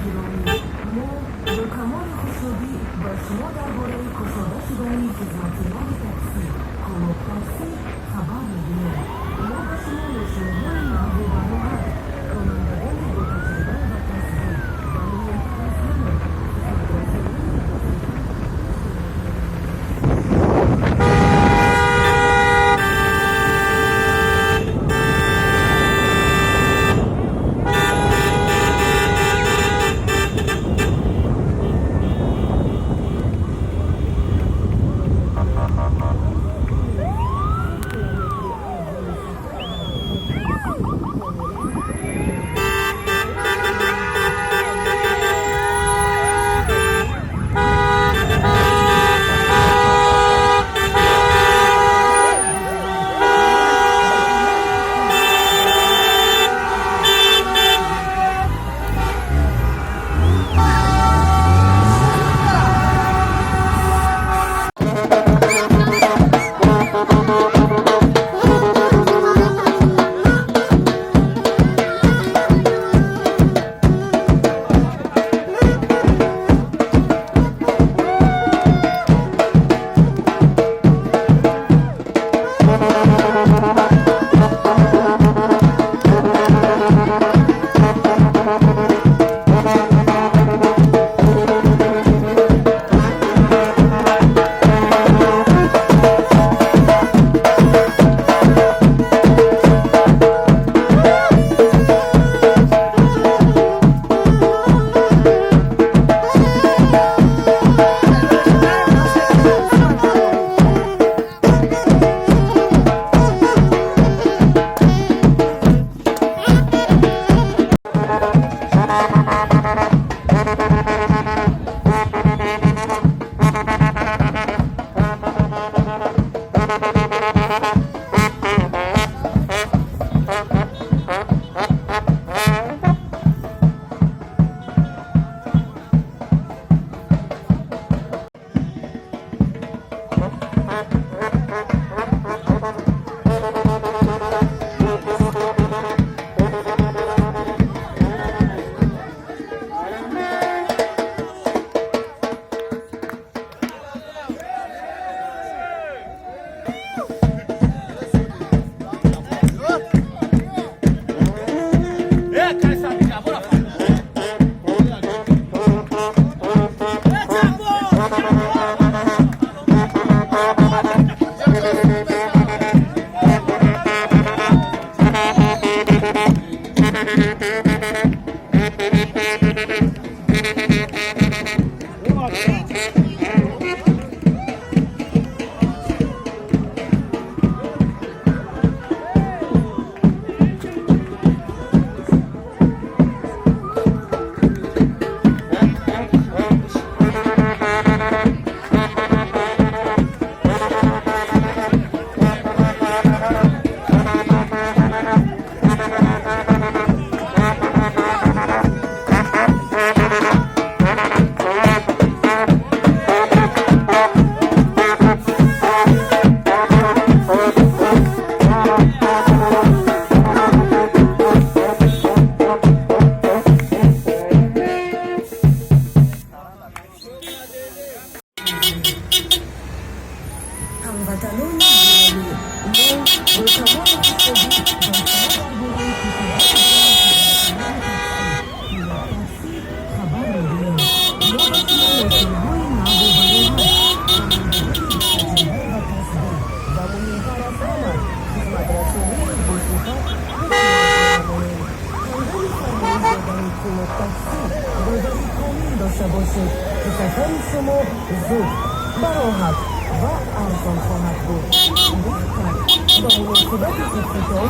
Гиромӣ, мо бо камоли хушнудӣ ба шумо дар бораи кушода шудани хизмати нави таксӣ «Кӯлоб Таксӣ» хабар медиҳем. Мо ба шумо мошинҳои наву бароҳат, ронандагони ботаҷриба ва касбӣ ва, муҳимтар аз ҳама, хизматрасонии босифат пешниҳод менамоем. Километри аввали сафар дар роҳи таксӣ комилан ройгон аст. Ҳамватанони гиромӣ, мо бо камоли хушнудӣ ба шумо дар бораи кушода шудани хизмати нави таксӣ «Кӯлоб Таксӣ» хабар медиҳем. Мо ба шумо мошинҳои наву бароҳат, ронандагони ботаҷриба ва касбӣ ва, муҳимтар аз ҳама, хизматрасонии босифат пешниҳод менамоем. Ҳангоми фармоиш додани «Кӯлоб Таксӣ» бовари комил дошта бошед, ки сафари шумо зуд, бароҳат ва арзон хоҳад буд. Диққат! Ба муносибати ифтитоҳ